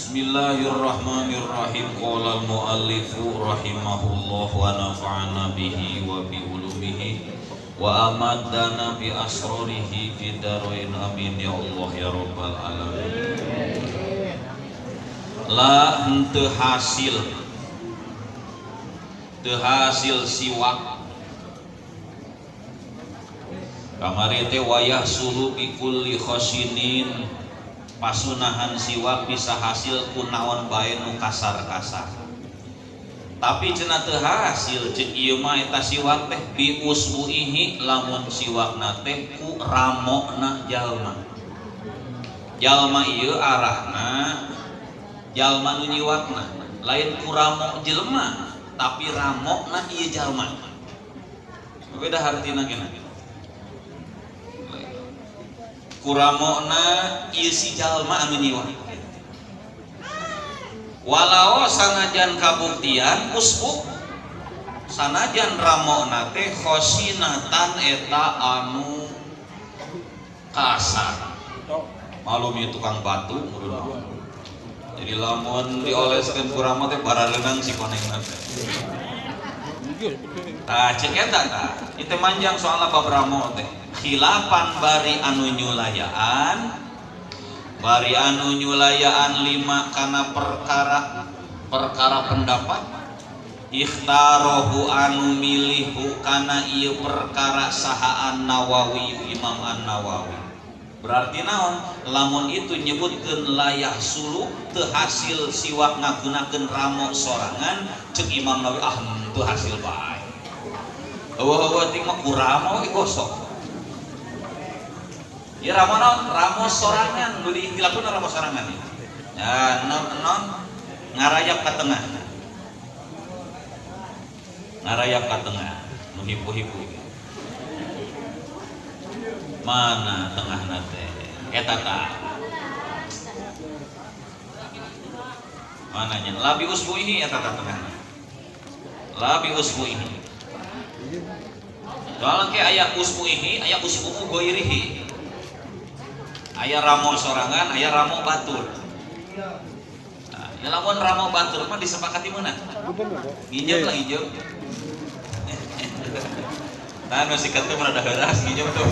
Bismillahirrahmanirrahim. Qala al-muallifu rahimahullah wa nafa'ana bihi wa bi ulumihi wa amaddana bi asrarihi fid dharain, amin ya Allah ya rabbal alamin. La henteu hasil, teu hasil siwak kamari teh wayah sulu bi kulli khosinin, pasunahan siwak bisa hasil ku naon bae nu kasar-kasar. Tapi cenah teu hasil ceuk ieu mah eta siwak teh bi usbuihi, lamun siwakna teh ku ramokna jalma. Jalma ieu arahna jalma nu nyiwakna, lain ku ramok jelema tapi ramokna ieu jalma. Beda hartina kena. Kuramokna ieu si jalma anu nyiwak. Walau sanajan kabuktian usbuk, sanajan ramokna teh khosinatan eta anu kasar. Malum ieu tukang batu meureun. Jadi lamun dioleskeun ku ramo teh barareunang si konengna teh. Tah ceuk eta tah, ieu teh manjang soalna bab ramo teh. Khilafan bari anu nyulayaan, bari anu nyulayaan lima kana perkara perkara pendapat ikhtarohu anu milihu kana ieu perkara saha An-Nawawi, Imam An-Nawawi. Berarti naon lamun itu nyebutkeun layah sulu teu hasil siwak ngagunakeun ramo sorangan, ceuk Imam Nawawi ah teu hasil bae. Eueuh-eueuh ting mah ku ramo we gosok. Ya ramo naon? Ramo sorangan, nu dilakukan ramo sorangan ya. Ya non, non ngarayap ka tengah. Ngarayap ka tengah, nu hipu-hipu. Mana tengahna teh? Eta tah. Mana nya? Labi usbuihi eta tah tengahna. Labi usbuihi. Soalnya ke aya usbuihi, aya usbu'u goirihi. Aya ramo sorangan, aya ramo batur. Nah, ya lamun ramo batur mah disepakati meunang. Nginjem lah nginjem. Nah, nu sikat teh rada heuras nginjem tuh.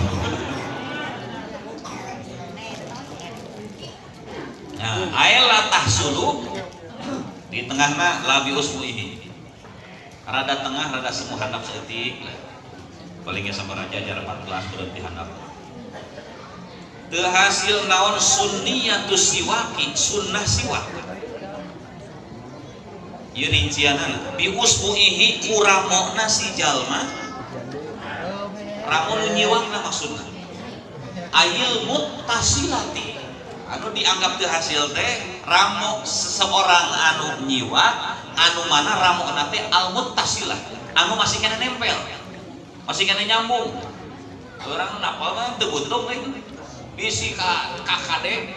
Nah, aya latah sulu di tengahna labi usbuihi. Rada tengah, rada semu handap saeutik lah. Palingnya sama raja jarak 14 berhenti handap. Teu hasil naon sunniyatus siwaki, sunnah siwak. Ieu rincianana bi usbuihi ku ramokna si jalma, ramo nu nyiwakna maksudna. Ayil muttasilati anu dianggap teu hasil teh ramo seseorang anu nyiwak, anu mana ramokna teh al muttasilah, anu masih kena nempel, masih kena nyambung. Orang napal mah teu buntung teh. Bisi ka KKD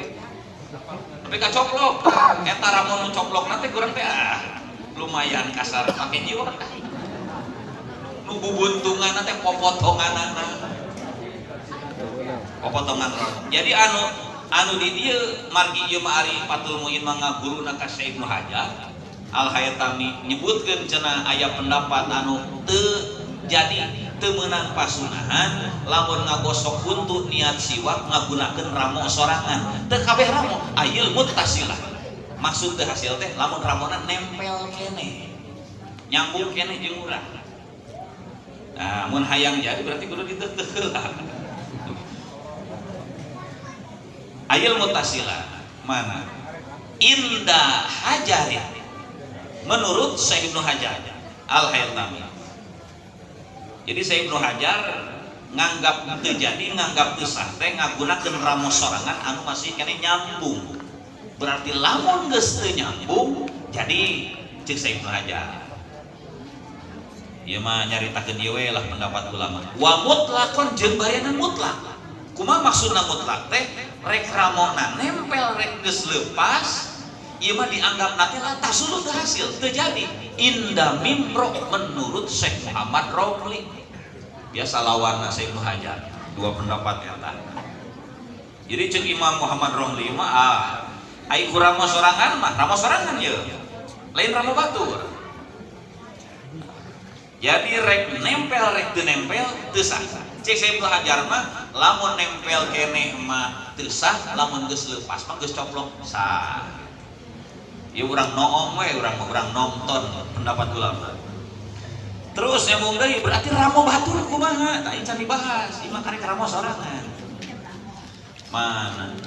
tapi ka coplok, eta ramo nu coplokna teh kurang teh ah lumayan kasar make nyiwak. Nu bubuntunganna teh popotonganana. Popotongan ramo. Jadi anu di dieu margi ieu mah ari Fathul Muin mah ngaguruna ka Syekh Ibnu Hajar Al Haytami nyebutkeun cenah aya pendapat anu teu jadi teu meunang pasunahan lamun ngagosok huntu niat siwak ngagunakeun ramo sorangan. Teu kabeh ramo ayil muttasilah. Maksud teu hasil teh lamun ramona nempel keneh, nyambung keneh jeung urang. Nah, mun hayang jadi berarti kudu diteuteuh heula. Ayil muttasilah mana? Inda Hajarin menurut Syekh Ibnu Hajar Al Haytami. Jadi Syekh Ibnu Hajar nganggap teu jadi, nganggap teu sah teh ngagunakeun ramo sorangan anu masih keneh nyambung. Berarti lamun geus teu nyambung jadi ceuk Syekh Ibnu Hajar. Ieu mah nyaritakeun ieu we lah pendapat ulama. Wa mutlaqon jeung bayanan mutlak. Kumaha maksudna mutlak teh? Rek ramona nempel rek geus leupas, ieu mah dianggap teh lah tasulu teu hasil, teu jadi. Inda mimro menurut Syekh Muhammad Romli. Biasa lawanna Syekh Ibnu Hajar, dua pendapat eta. Jadi ceuk Imam Muhammad Romli mah ah Ai ku ramo sorangan mah, ramo sorangan ye. Lain ramo batur. Jadi rek nempel rek teu nempel teu sah. Cek Syekh Ibnu Hajar mah lamun nempel keneh mah teu sah, lamun geus leupas mah geus coplok sah. Ya urang noong we, urang nonton pendapat ulama. Terus nyambung deui berarti ramo batur kumaha? Tah can dibahas, ieu mah karek ramo sorangan. Mana?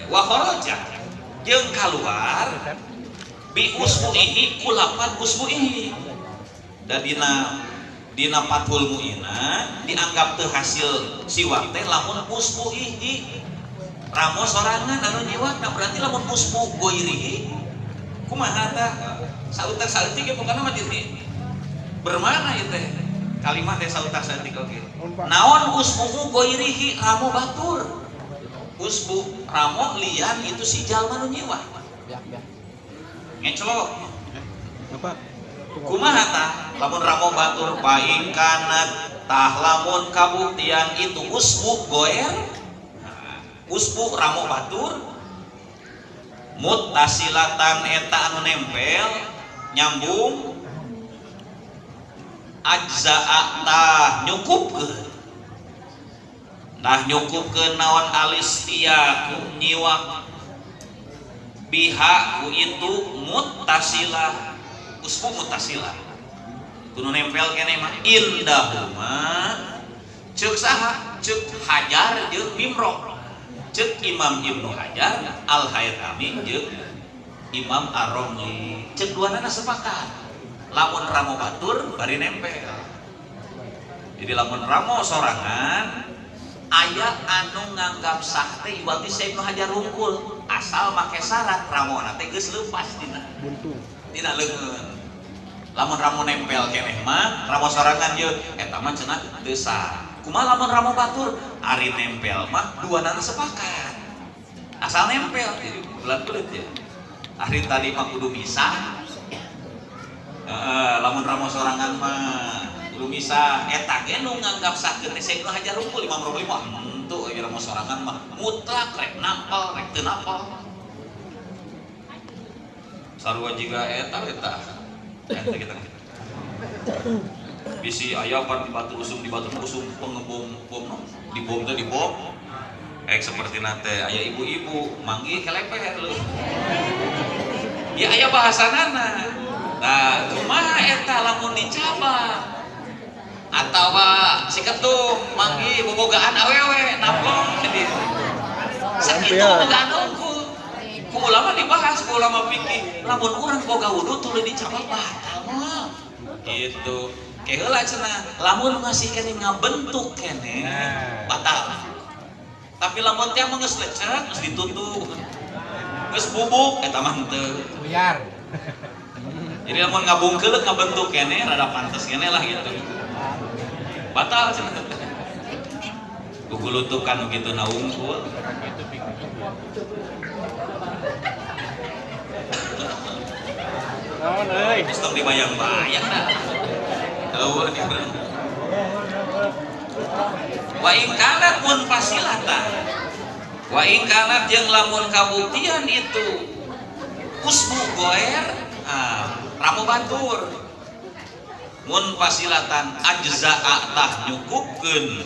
Wa kharaja jeung kaluar bi usbu'ihi kulapan usbu'ihi. Da dina Fathul Mu'ina dianggap teu hasil siwak teh lamun usbu'ihi ramo sorangan anu nyiwak, nah berarti lamun usbu goirihi kumaha tah? Sautak saeutik ge pokona mah jadi bermana ieu teh kalimat teh sautak saeutik oge. Naon usbu goirihi ramo batur? Usbu ramo lian itu si jalma nu nyiwak. Ngecelok. Apa? Kumaha tah? Lamun ramo batur paing kanat tah lamun kabuktian itu usbu goer. Usbu ramo batur mutasilatan eta anu nempel nyambung ajza'a tah nyukupkeun. Nah nyukupkeun naon alistiaku nyiwak biha ku itu mutasilah usbu mutasilah kudu nempel keneh mah indahuma ceuk saha ceuk Hajar jeung Mimro ceuk Imam Ibnu Hajar Al-Haytami jeung Imam Ar-Romli ceuk duanana sepakat lamun ramo batur bari nempel. Jadi lamun ramo sorangan aya anu nganggap sah teh iwati Syekh Ibnu Hajar rungkul asal make syarat ramona teh geus leupas dina buntung dina leungeun. Lamun ramo nempel keneh mah ramo sorangan ye eta mah cenah teu sah. Kumaha lamun ramo batur ari nempel mah duanana sepakat asal nempel jadi bulat-bulat ya. Ari tadi mah kudu misah. Lamun ramo sorangan mah kudu misah eta ge nu nganggap sah teh Syekh Ibnu Hajar rungkul Imam Romli mah henteu ieu ramo sorangan mah mutlak rek nampel rek teu nampel. Sarua jiga eta eta eta kita bisi aya pan di batu usum pengebom bom no? Di bom teh di bom ek sapertina teh aya ibu-ibu manggih keleper leuh ya aya bahasanana. Nah kumaha eta lamun dicabak atawa si ketum manggih bobogaan awewe naplong jadi sakitu bobogaan unggul ku ulama dibahas ku ulama fikih lamun urang boga wudu tuluy dicabak batal mah gitu. Keheula cenah lamun masih keneh ngabentuk keneh batal. Tapi lamun teh mah geus lecek geus ditutup geus bubuk eta mah henteu. Buyar. Jadi lamun ngabungkeuleuh ngabentuk keneh rada pantes keneh lah gitu. Batal cenah. Gugulutukan nu kitu na unggul. Naon euy? Geus tong dibayang-bayang dah. Eueuh di urang. Wa in kanat munfasilatan. Wa in kanat jeung lamun kabuktian itu usbu goer ramo batur munfasilatan ajza'a tah nyukupkeun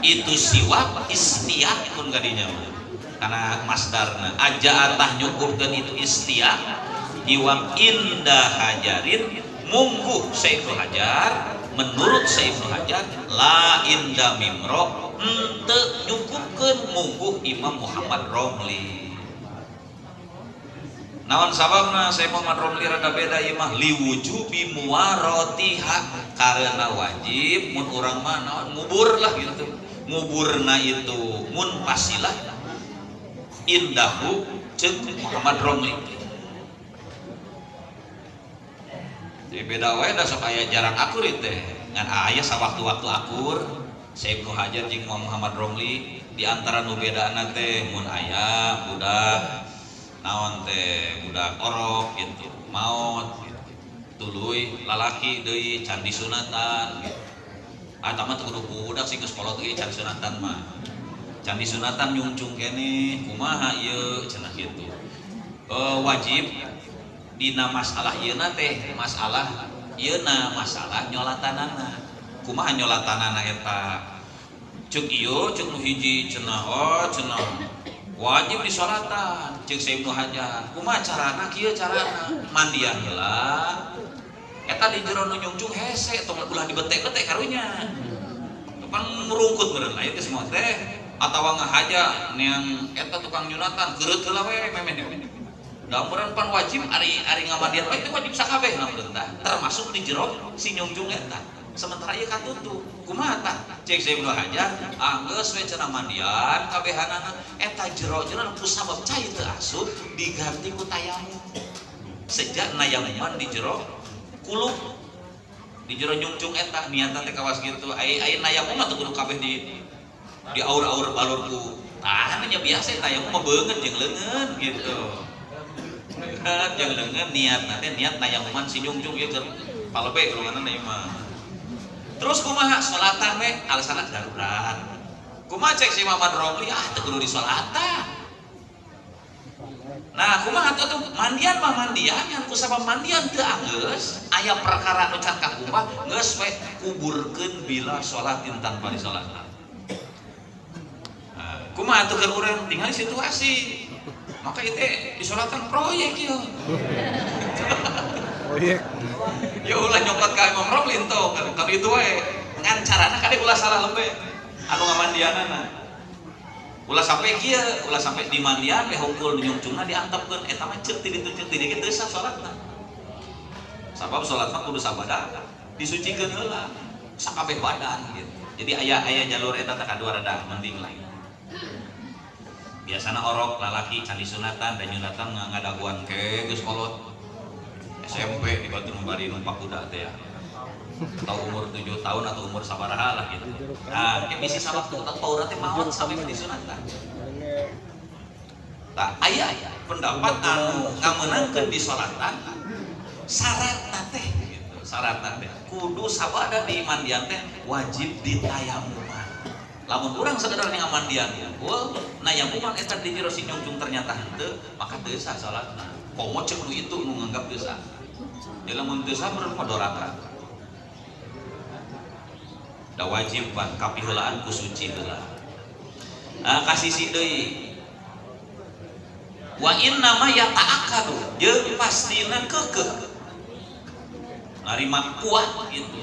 itu siwak istiak pun kadinya mah karena masdarna ajza'a tah nyukupkeun itu istiak iwak indah hajarin mungguh Syekh Ibnu Hajar menurut Syekh Ibnu Hajar la indah mimro henteu nyukupkeun mungguh Imam Muhammad Romli. Naon sababna Syekh Muhammad Romli rada beda ieu mah liwujubi muwaratiha karena wajib mun urang mah naon ngubur lah gitu. Nguburna itu munfasilah indahu ceuk Muhammad Romli. Jadi beda wae da sok aya jarang akur ieu teh. Ngan aya sawaktu-waktu akur Syekh Ibnu Hajar jeung Muhammad Romli di antara nu bedana teh mun aya budak naon teh budak orok gitu maot gitu tuluy lalaki deui can disunatan gitu. Ah tah mah teu kudu budak sih geus kolot ge can sunatan mah. Can disunatan nyungcung keneh kumaha ieu cenah kitu. Wajib dina masalah ieu teh, masalah ieu na masalah nyolatanana. Kumaha nyolatanana eta? Ceuk ieu ceuk nu hiji cenah oh cenah wajib disolatan ceuk Syekh Ibnu Hajar. Kumaha carana kieu carana? Mandian heula. Eta di jero nu nyungcung hese tong ulah dibetek-betek karunya. Pan murungkut meureun lain geus moal teh atawa ngahaja neang eta tukang nyunatan keureut heula we memeh. Da meureun pan wajib ari ari ngamandian we teh wajib sakabeh meureun tah termasuk di jero si nyungcung eta. Sementara ieu katutup. Kumaha tah? Cek Syekh Ibnu Hajar, anggeus we cenah mandian kabehanana eta jero-jero ku sabab cai teu asup diganti ku tayamum. Sejak nayamuman di jero kulub di jero nyungcung eta niatan teh kawas kitu. Ai ai nayamum mah teu kudu kabeh di aur-aur balur ku. Tah nya biasa tayamum mah beungeut jeung leungeun gitu. Beungeut jeung leungeun niatna teh niat nayamuman si nyungcung ieu keur palebe golonganna ieu mah. Terus kumaha salatan we alasanna darurat. Kumaha cek si Muhammad Romli ah teu kudu disolatan. Nah kumaha atuh tuh mandian mah mandian yang kusabab mandian teu anggeus aya perkara nu can kakumbah geus we kuburkeun bila salatin tanpa disolatan. Nah, kumaha atuh keur urang tinggal situasi. Maka itu disolatan proyek ieu. Proyek. Ya ulah nyokot ka Imam Romli entong kan itu wae. Ngan carana kade ulah salah lembe anu ngamandianana. Ulah sampai kieu, ulah sampai di mandian we hungkul nyungcungna diantepkeun eta mah ceuk ti ditu ceuk ti dieu teu sah salatna. Sabab salat mah kudu sabada disucikeun heula sakabeh badan gitu. Jadi aya-aya jalur eta teh kadua rada mending lain. Biasana orok lalaki can disunatan dan nyunatan ngadaguan ke geus kolot. SMP di batur bari numpak kuda teh ya. Atau umur 7 tahun atau umur sabaraha lah gitu. Nah, ke bisi sawaktu tak paura teh maot sampai disunatan. Tah aya pendapat anu ngamenangkeun disolatan syaratna teh gitu. Syaratna teh kudu sabada di mandian teh wajib ditayamuman. Lamun urang sekedar ngamandian unggul, nayamuman eta di jero si nyungcung ternyata henteu, maka teu sah salatna. Komo ceuk nu itu nu nganggap teu sah. Jadi lamun teu sah meureun mah doraka. Da wajib pan kapiheulaan ku suci heula. Ah kasisi deui. Wa inna ma yata'akkadu jeung pastina keukeuh. Narima kuat gitu.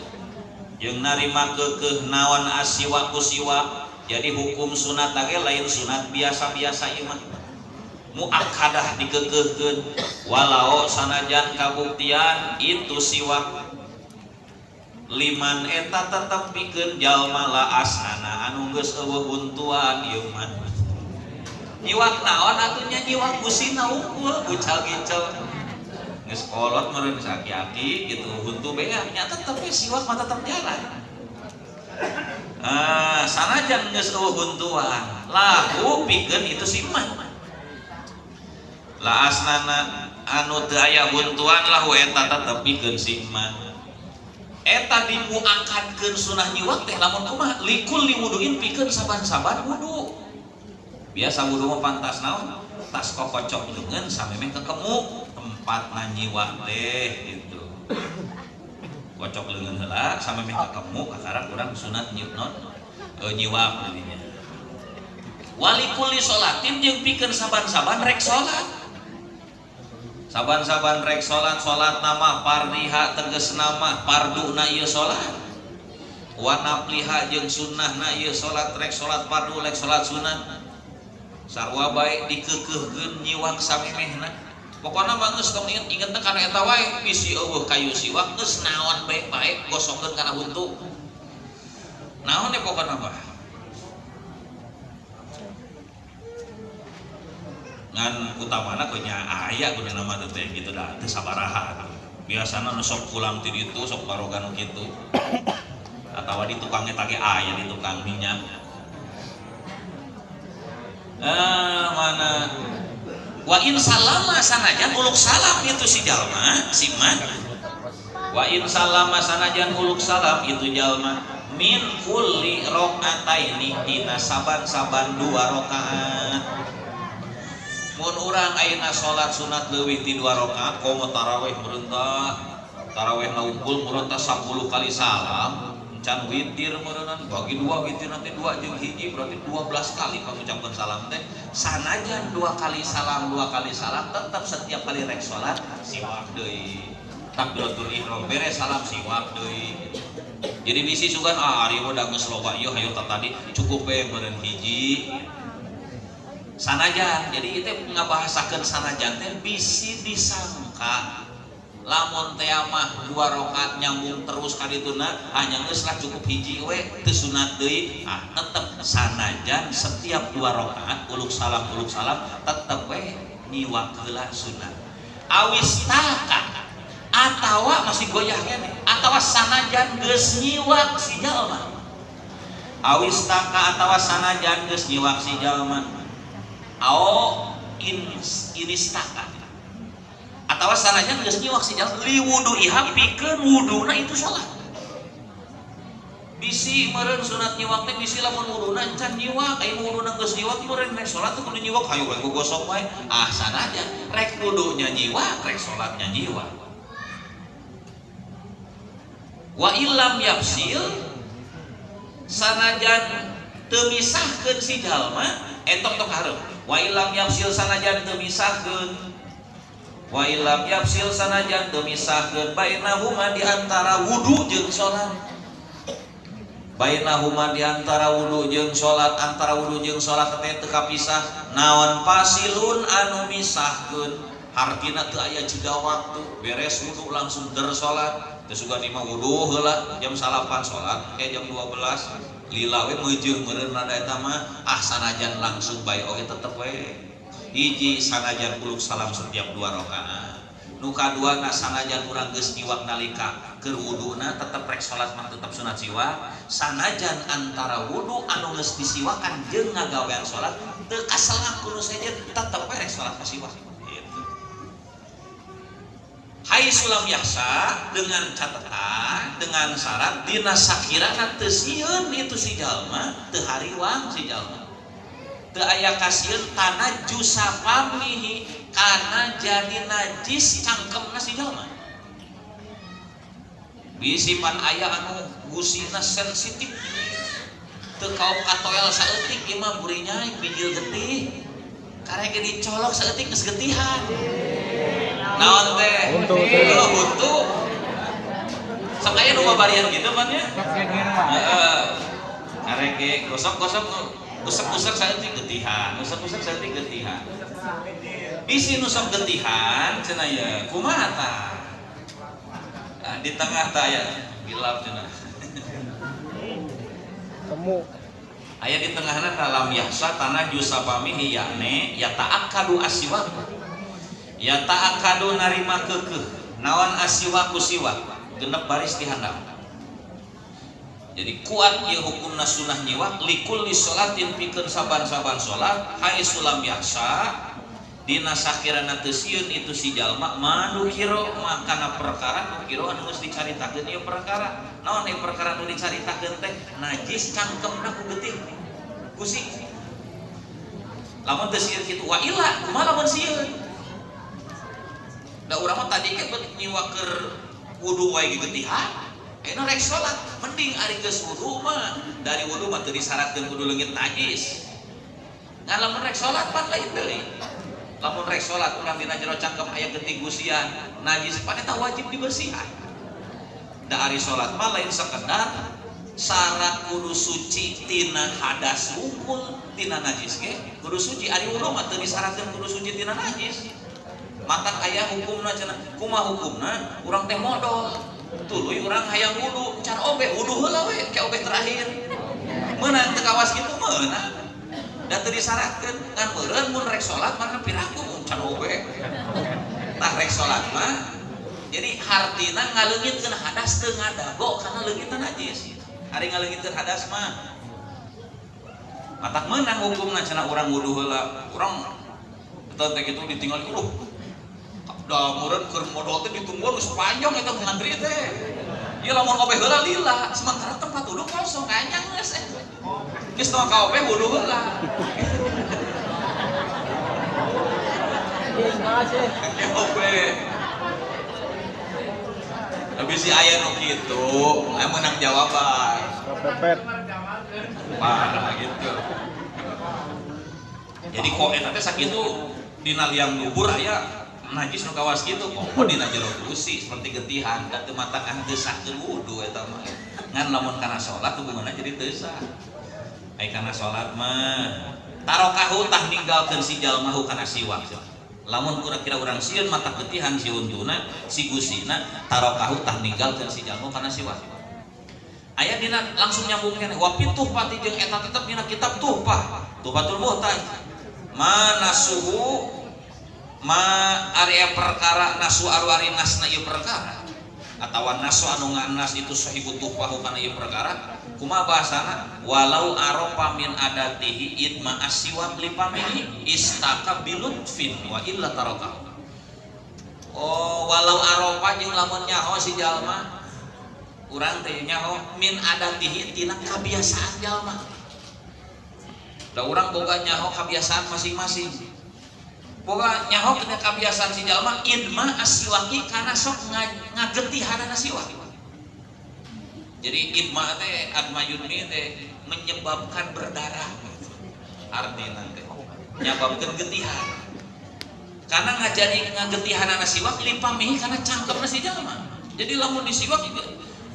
Jeung narima keukeuh naon asiwa ku siwa. Jadi hukum sunat ge lain sunat biasa-biasa ieu mah. Muakkadah dikeukeuhkeun walau sanajan kabuktian itu siwak liman eta tetep pikeun jalma la asnana anu geus eueuh huntuan ieu mah. Nyiwak naon atuh nya nyiwak gusina unggul gucal-gicel. Geus kolot meureun aki-aki gitu huntu beak nya tetep we siwak mah tetep jalan. Ah sanajan geus eueuh huntuan lahu pikeun itu si mah. La asnana anu teu aya huntuan lahu eta tetep pikeun si mah. Eta dimuakadkeun sunah nyiwak teh lamun kumaha likul liwuduin pikeun saban-saban wudu. Biasa wudu mah pantas naon? Tas kokocok leungeun samemeh kekemu tempatna nyiwak teh gitu. Kocok leungeun heula samemeh kekemu kakara urang sunat non nyiwak jadinya. Walikuli sholatin jeung pikeun saban-saban rek salat. Saban-saban rek salat, salat nama pardiha tegas nama parduna ieu salat. Wa nafliha jeung sunnahna ieu salat rek salat fardu rek salat sunat. Sarua bae dikeukeuhkeun nyiwak samemehna. Pokona mah geus tong inget kana eta wae bisi eueuh kayu siwak geus naon bae bae gosokkeun kana huntu. Naon we pokona mah. Ngan utamana kunya aya kudu nama teh gitu dah teu sabaraha. Biasana nu sok pulang ti ditu sok baroga nu kitu. Atawa di tukang eta ge aya di tukang minyak. Mana wa in salama sanajan uluk salam itu si jalma si man. Wa in salama sanajan uluk salam itu jalma Min kulli rakaataini tina saban-saban dua rakaat. Mun urang ayeuna salat sunat leuwih ti dua rakaat, komo tarawih meureun, tarawih na unggul meureun 10 kali salam can witir meureunnan, bagi dua witir nanti dua jeung hiji berarti 12 kali pangucapkeun salam teh. Sanajan dua kali salam, dua kali salam, tetap setiap kali rek salat siwak deui, takbiratul ihram beres salam siwak deui. Jadi bisi sugan, ah, ari mah da geus loba ieu, hayo tadi cukup we meureun hiji. Sanajan, jadi itu ngabahasakeun sanajan teh bisi disangka lamun teh mah dua rakaat nyambung terus ka dituna, hanya geus lah cukup hiji we, teu sunat deui. Ah, tetep sanajan setiap dua rakaat uluk salam tetep we nyiwak heula sunat. Awis taka atawa masih goyah keneh, atawa sanajan geus nyiwak si jalma. Awis taka atawa sanajan geus nyiwak si jalma, ao inistaka atawa sanajan geus nyiwak si jalma liwudu'iha pikeun wuduna itu salat. Bisi meureun sunat nyiwak teh bisi lamun wuduna encan nyiwak, aya wuduna geus nyiwak meureun rek salat teh kudu nyiwak, hayu we gosok wae. Ah, sanajan rek wudunya nyiwak, rek salatnya nyiwak. Wa illam yafsil, sanajan teu misahkeun si jalma, entok tok hareup. Wa illam yafsil, sanajan teu misahkeun, wa illam yafsil, sanajan teu misahkeun bainahuma di antara wudu jeung salat, bainahuma di antara wudu jeung salat, antara wudu jeung salat teh teu kapisah naon fasilun anu misahkeun, hartina teu aya jeda waktu, beres wudu langsung der salat. Teu sugan imah wudu heula jam 9 salat kayak jam 12 lila we meujeuh meureun rada eta mah. Ah, sanajan langsung bae oge tetep we hiji sanajan uluk salam setiap dua rakaat. Nu kaduana, sanajan urang geus nyiwak nalika keur wuduna, tetep rek salat mah tetep sunat siwak. Sanajan antara wudu anu geus disiwakan jeung ngagawean salat teu kaselang kudu sejen, tetep we rek salat kasiwak gitu. Hai sulam yaksa, dengan catatan, dengan syarat dina sakirana teu sieun itu si jalma, teu hariwang si jalma, teu aya kasieun tanajusa famihi kana jadi najis cangkemna si jalma. Bisi pan aya anu gusina sensitif, teu kaop katoel saeutik ieu mah burinya bijil getih, karek dicolok saeutik geus getihan. Naon teh? Huntu. Oh, huntu. Sok aya nu babarian gitu pan nya. Heeh. Karek ge gosok-gosok, usek-usek saeutik getihan, usek-usek saeutik getihan. Bisi nu sok getihan cenah ye, kumaha tah? Nah, di tengah tah aya gilap cenah. Temu. Aya di tengahna dalam yahsa tanajjusa famihi yakne yata'akkadu asiwak. Yata'akkadu narima keukeuh naon asiwaku siwak genep baris di handap. Jadi kuat ieu hukumna sunah nyiwak likulli sholatin pikeun saban-saban salat haitsu lam yahsa dina sakirana teu sieun itu si jalma madukiro makana perkara dukiro anu geus dicaritakeun ieu perkara. Naon ieu perkara nu dicaritakeun teh? Najis cangkemna ku getih gusi. Lamun teu sieun kitu, wa illa kumaha lamun sieun? Da urang mah tadi ge bet nyiwak keur wudu wae gigetihan. Ayeuna rek salat mending ari geus wudu mah, dari wudu mah teu disyaratkeun kudu leungit najis. Ngan lamun rek salat pan lain deui. Lamun rek salat urang dina jero cangkem aya getih gusian najis pan eta wajib dibersihan. Da ari salat mah lain sekedar syarat kudu suci tina hadas wungkul, tina najis ge kudu suci. Ari wudu mah teu disyaratkeun kudu suci tina najis. Matak aya hukumna cenah. Kumaha hukumna? Urang teh modol tuluy urang hayang wudu can obeh, wudu heula we ke obeh terakhir. Meunang teu kawas kitu? Meunang, da teu disyaratkeun. Ngan meureun mun rek salat mah piraku can obeh tah rek salat mah. Jadi hartina ngaleungitkeun hadas teu ngadago kana leungitna najis. Ari ngaleungitkeun hadas mah matak meunang hukumna cenah urang wudu heula. Urang eta teh kitu ditinggali, da meureun keur modol teh ditungguan geus panjang eta ngantri teh. Ieu lamun obeh heula lila, sementara tempat wudu kosong kayaknya geus Geus tong ka obeh wudu heula. Obeh. Tapi si aya nu kitu, aya meunang jawaban. Kepepet. Parah gitu. Jadi kok eta teh sakitu dina liang dubur aya najis nu kawas kitu kok dina jero gusi seperti getihan da teu matak teu sahkeun wudu eta mah. Ngan lamun kana salat hubunganna jadi teu sah. Ai kana salat mah tarokahu tah ninggalkeun si jalma hu kana siwak. Lamun kira-kira urang sieun mata getihan si untuna si gusina tarokahu tah ninggalkeun si jalma kana siwak. Aya dina langsung nyambung keneh wa pituh pati jeung eta tetep dina kitab Tuhfah, Tuhfatul Muhtaj. Mana suhu ma area perkara nasu aru ari nasna ieu perkara atawa nasu anu nganas itu sahibu tuhfahu kana ieu perkara kumaha bahasana walau arofa min adatihi idma asiwak lipamihi istaka bilutfin wa illa taraka. Oh walau arofa jeung lamun nyaho si jalma urang teh nyaho min adatihi tina kabiasaan jalma. Da urang boga nyaho kabiasaan masing-masing. Boga nyaho tina kabiasaan si jalma idma asiwaki kana sok ngagetihanana siwak. Jadi idma teh adma yudmi teh menyebabkan berdarah artina teh nyababkeun getihan. Karena ngajari ngagetihanana siwak lipamihi kana cangkemna si jalma. Jadi lamun disiwak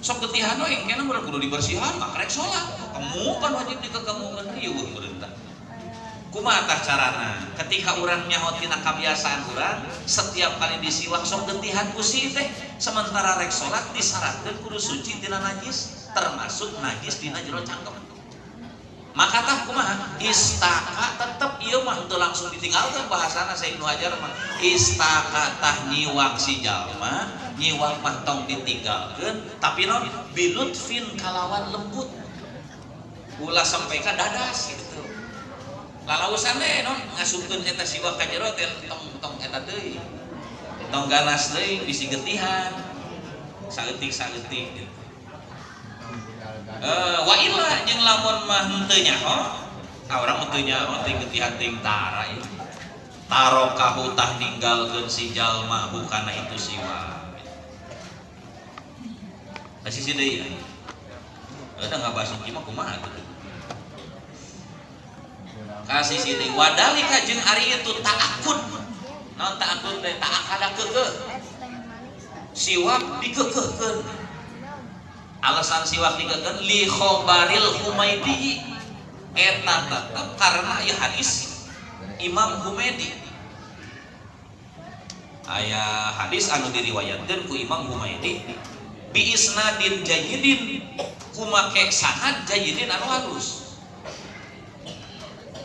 sok getihan we engkena mah kudu dibersihan mah rek salat. Kemu kan wajib dikekemukeun riweuh meureun tah. Kumaha tah carana? Ketika urang nyaho tina kabiasaan urang, setiap kali disiwak sok getihan gusi teh, sementara rek salat disyaratkeun kudu suci tina najis, termasuk najis dina jero cangkem. Maka tah kumaha? Istaka tetep ieu mah teu langsung ditinggalkeun bahasana Syekh Ibnu Hajar mah. Istaka tah nyiwak si jalma, nyiwak mah tong ditinggalkeun, tapi naon bilutfin kalawan lembut. Ulah sampai ka dadas gitu. Lalausan deh non ngasupkeun eta siwak ka jero teh tong eta deui. Tong ganas deui bisi getihan. Saeutik-saeutik gitu. Wa illa jeung lamun mah henteu nyaho, ah urang mah teu nyaho teh getihan teuing tara ieu. Tarokahu tah ninggalkeun si jalma hukana itu siwak. Kasih si deui. Udah ngabahas nu kieu mah kumaha atuh. Kasih si deui wadalika jeung ari itu ta'akud. Naon ta'akud teh ta'akada keukeuh. Siwak dikeukeuhkeun. Alasan siwak dikeukeuhkeun li khobaril Humaidi. Eta tetep karena ieu hadis Imam Humaidi. Aya hadis anu diriwayatkeun ku Imam Humaidi bi isnadin jayyidin kumake sanad jayyidin anu halus.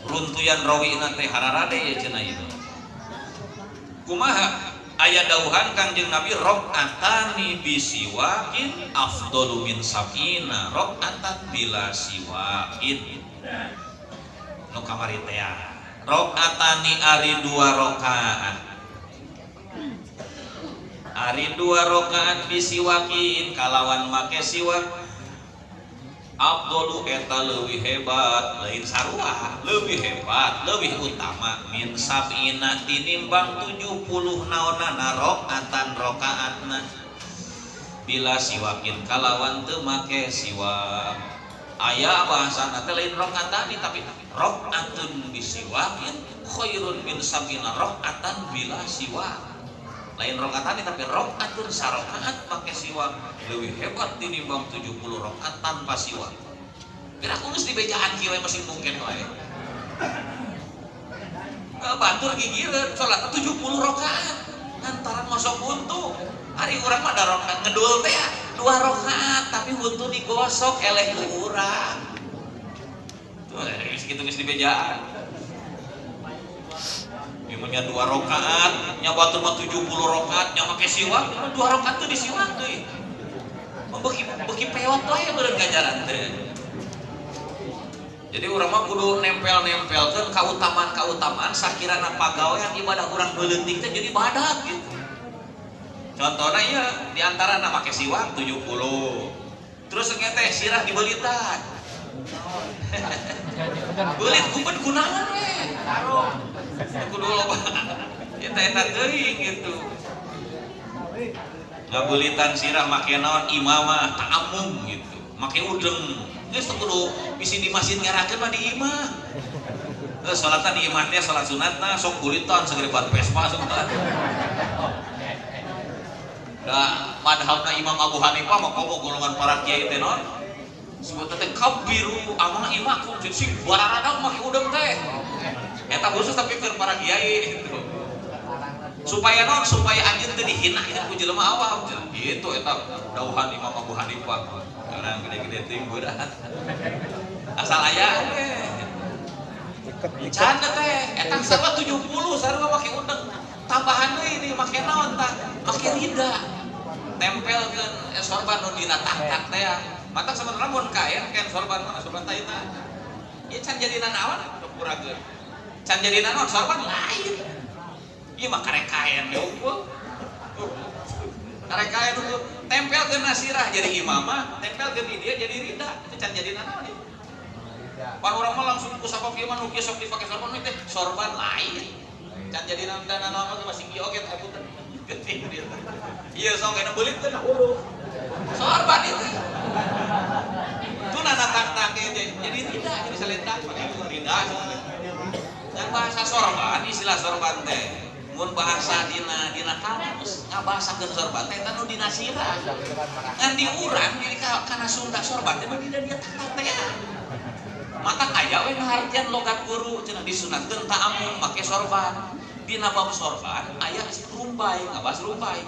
Runtuyan rawina teh hararade ya cenah ieu. Kumaha aya dauhan Kangjeng Nabi rakaatani bisiwakin afdalu min sab'ina rakaatan bila siwakin. Nu kamari teh rakaatani ari 2 rakaat. Ari 2 rakaat bisiwakin kalawan make siwak afdalu eta leuwih hebat lain sarua leuwih hebat leuwih utama min sab'ina tinimbang 70 naonana rakaatan rakaatna bila siwakin kalawan teu make siwak. Aya bahasana teh lain rakaatani tapi rakaatun bisiwakin khairun min sab'ina rakaatan bila siwak. Lain rakaatani tapi rakaatun sarakaat make siwak leuwih hebat tinimbang 70 rakaat tanpa siwak. Kira aku geus dibejaan kieu we masih mungkin wae. Batur gigireun salat 70 rakaat lantaran mosok huntu. Ari urang mah da rakaat ngedul teh 2 rakaat tapi huntu digosok eleh ku urang. Tuh geus kitu geus dibejaan. Imunnya 2 rakaat, nya batur mah 70 rakaat, nya make siwak, 2 rakaat tuh disiwak deui. Beuki peot wae meureun ganjaran teh. Jadi urang mah kudu nempel-nempelkeun kautamaan-kautamaan sakirana pagawean ibadah urang beuletik teh jadi badak gitu. Contohna ieu di antarana make siwak 70. Terus teh sirah dibeulitan. Beulit kuben kunaon we. Kudu loba. Eta teuing gitu. Ngabulitan sirah make naon imamah ta'amum gitu. Make udeng. Geus teu kudu bisi di masjid ngerakeun mah di imah. Geus salatna di imah teh salat sunatna sok bulitan sagede ban Vespa sok. Da madhabna Imam Abu Hanifah mah komo golongan para kiai teh naon? Sebutna teh kabiru amang imakum sing bararadag make udeng teh. Eta khusus tapi keur para kiai gitu. Supaya naon? Supaya anjeun teu dihinakeun ku jelema awam gitu eta dauhan Imam Abu Hanifah. Orang gede-gede teuing berat. Asal aya we. Can teh eta sarua 70 sarua make udeng. Tambahan deui ini make naon tah? Make rida. Tempelkeun sorban nu dina tak-tak teh. Matak sebenarnya mun kaen kaen sorban mana sorban tah eta. Ieu can jadi nanaon kurageun. Can jadi nanaon sorban lain. Ieu mah karek kaen we unggul. Karek kaen unggul. Tempelkeun sirah jadi imamah, tempelkeun di dia jadi rida. Itu can jadi nanaon ieu. Pan urang mah langsung ku sabab ieu mah nu kieu sok dipake sorban teh sorban lain. Can jadi nanaon mah masih kieu oge teh punten. Geuting dia. Ieu sok kana beulit teh hulu. Sorban itu. Itu nana tak-tak jadi rida, jadi selendang pakai rida. Dan bahasa sorban, istilah sorban teh mun bahasa dina kamus ngabahasakeun sorban teh eta nu dina sirah. Ngan di urang di kana Sunda sorban teh mah dina dia tak-tak teh. Mata aya we ngahartian logat guru cenah disunatkeun ta'amum make sorban. Dina bab sorban aya rumbai, ngabahas rumbai.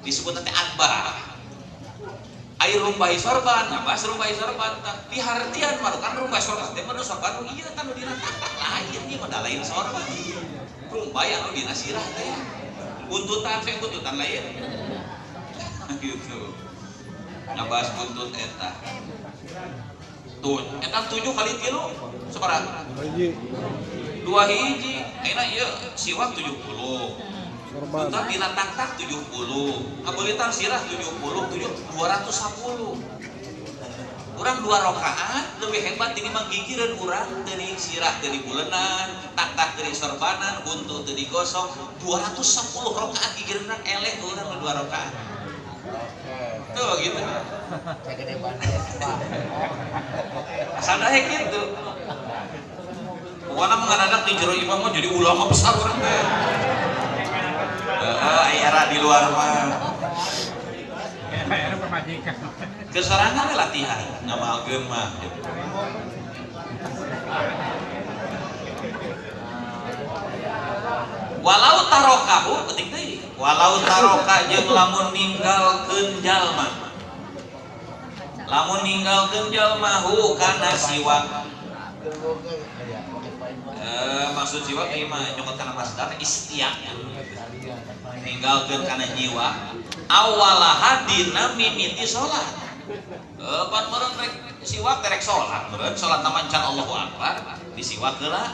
Disebut teh adbah. Air rumbai sorban, ngabahas rumbai sorban. Dihartian marukan rumbai sorban teh mah sorban nu ieu kan nu dina tak-tak lain ieu mah lain sorban. Rumbai anu dina sirah teh. Buntutan saya buntutan lain. Gitu. Ngabahas buntut eta. Tuh, eta 7 kali 3 sabaraha? 2 hiji. Ayeuna ieu siwak 70. Sorban. Buntut dina tak-tak 70. Ngabeuritan sirah 70, 7 210. Urang 2 rakaat leuwih hebat tinimbang gigireun urang teu di sirah teu dibulenan, tak-tak teu disorbanan, buntut teu digosok, 210 rakaat gigireun urang eleh urang 2 rakaat. Tuh gitu. Asal daek gitu. Pokoknya menghadap di jero imam mah jadi ulama besar urang teh. Heeh, era di luar mah. Era pemajikan. Kesorangan latihan ngamalkeun mah gitu. Walau tarokahu penting deui. Walau taroka jeung lamun ninggalkeun jalma. Lamun ninggalkeun jalma hu kana siwak. Maksud siwak ieu mah nyokot kana masdar istiaq. Ninggalkeun kana nyiwa awalaha dina mimiti salat. Pan meureun rek siwak rek salat, meureun salat na can Allahu Akbar disiwak heula.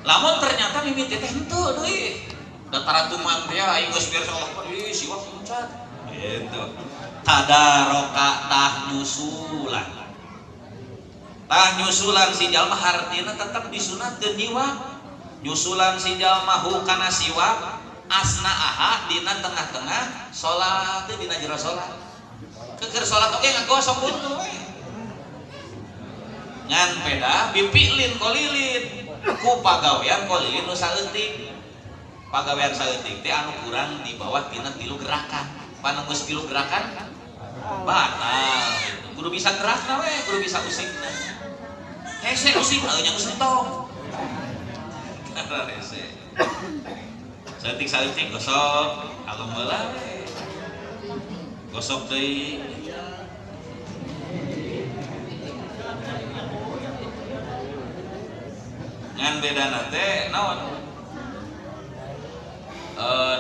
Lamun ternyata mimiti teh henteu deui. Da taratuman teh aing geus beres Allah Akbar, ih siwak encan. Gitu. Tadaroka tah nyusulan. Tah nyusulan si jalma hartina tetep disunatkeun nyiwak. Nyusulan si jalma hu kana siwak asna aha dina tengah-tengah salat teh dina jero salat. Keur salat oge ngagosok buntu we. Ngan peda bipi'lin kolilin ku pagawean kolilin nu saeutik. Pagawean saeutik teh anu kurang di bawah tina 3 gerakan. Pan geus 3 gerakan batal gitu. Kudu bisa gerakna we, kudu bisa usikna. Hese usik nya geus entong. Karena hese. Saeutik-saeutik gosok, alum heula we. Gosok deui. Ngan bedana teh naon?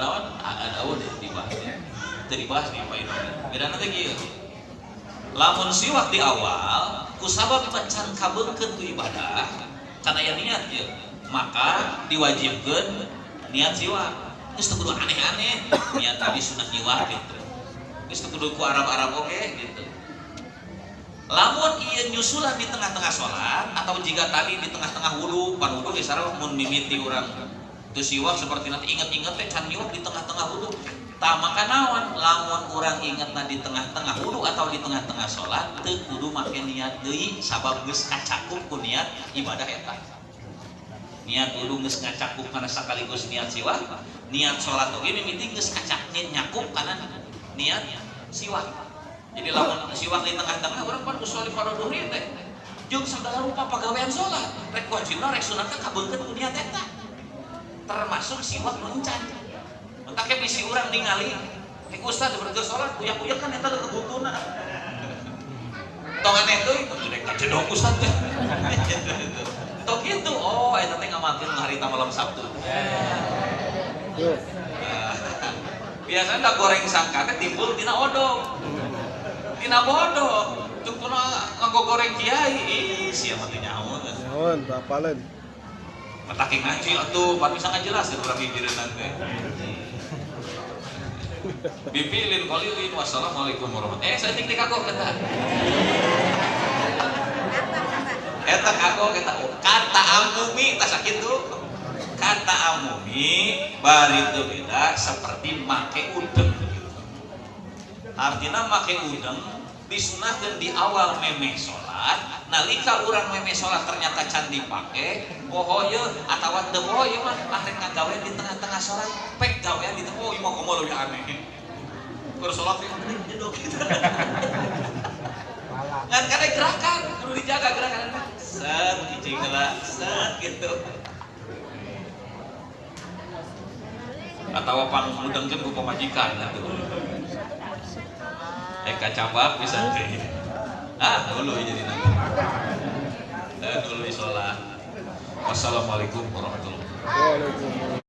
Naon? Ada deh dibahas ya. Teu dibahas di Pak Indra. Bedana teh kieu. Lamun siwak di awal kusabab can kabeungkeun ku ibadah, can aya niat ieu, maka diwajibkeun niat siwak. Geus teu kudu aneh-aneh, niat tadi sunah nyiwak gitu. Geus teu kudu ku Arab-Arab oge gitu. Lamun ieu nyusulan di tengah-tengah sholat atau jika tadi di tengah-tengah wudu, pan wudu geus sarua mun mimiti urang teu siwak seperti nanti inget-inget teh can nyiwak di tengah-tengah wudu. Tah maka naon lamun urang ingetna di tengah-tengah wudu atau di tengah-tengah sholat teu kudu make niat deui sabab geus kacakup ku niat ibadah eta. Niat wudu geus ngacakup kana sakaligus niat siwak, niat sholat oge mimiti geus kacak nyakup kana niat siwak. Jadi lamun siwak di tengah-tengah urang pan usolli fardhu dhuhri teh jeung segala rupa pagawean sholat, rek wajibna rek sunatna kabeungkeut ku niat eta. Termasuk siwak nu encan. Mentak bisi urang ningali, "Eh ustaz bergeus sholat, uyak-uyak kan eta leukeut buntuna." Tong aneh teuing, rek kajedok ustaz teh. Tong kitu, oh eta teh ngamalkeun harita malam Sabtu. Yuk. Nah, biasanya dah goreng sangka teh timbul tina odong. Tina bodoh. Tungtuna nganggo goreng kiai, ih sia mah teu nyaho. Nyahoan, apaleun. Matak ngaji atuh, pan bisa ngajelaskeun urang gigireunna teh. Bipilin qalilin wassalamualaikum warahmatullahi. Eh, saeutik teh kagok eta. Eta kagok eta kata amumi tah sakitu. Kata amumi bari teu beda seperti make udeng. Artinya make udeng disunahkeun di awal memeh salat, nalika urang memeh salat ternyata can dipake, poho ieu atawa teu poho ieu mah ah rek ngagawean di tengah-tengah salat, pek gawean di tengah, oh ieu mah komo leuwih aneh. Keur salat teh jedog gitu. Ngan kada gerakan, kudu dijaga gerakan. Set cicing heula, set gitu. Atawa pangmudengkeun ku pamajikan atuh. Kacabak bisa teh. Ah, dulu jadi nanti. Dulu sholat. Wassalamualaikum warahmatullahi wabarakatuh. Waalaikumsalam.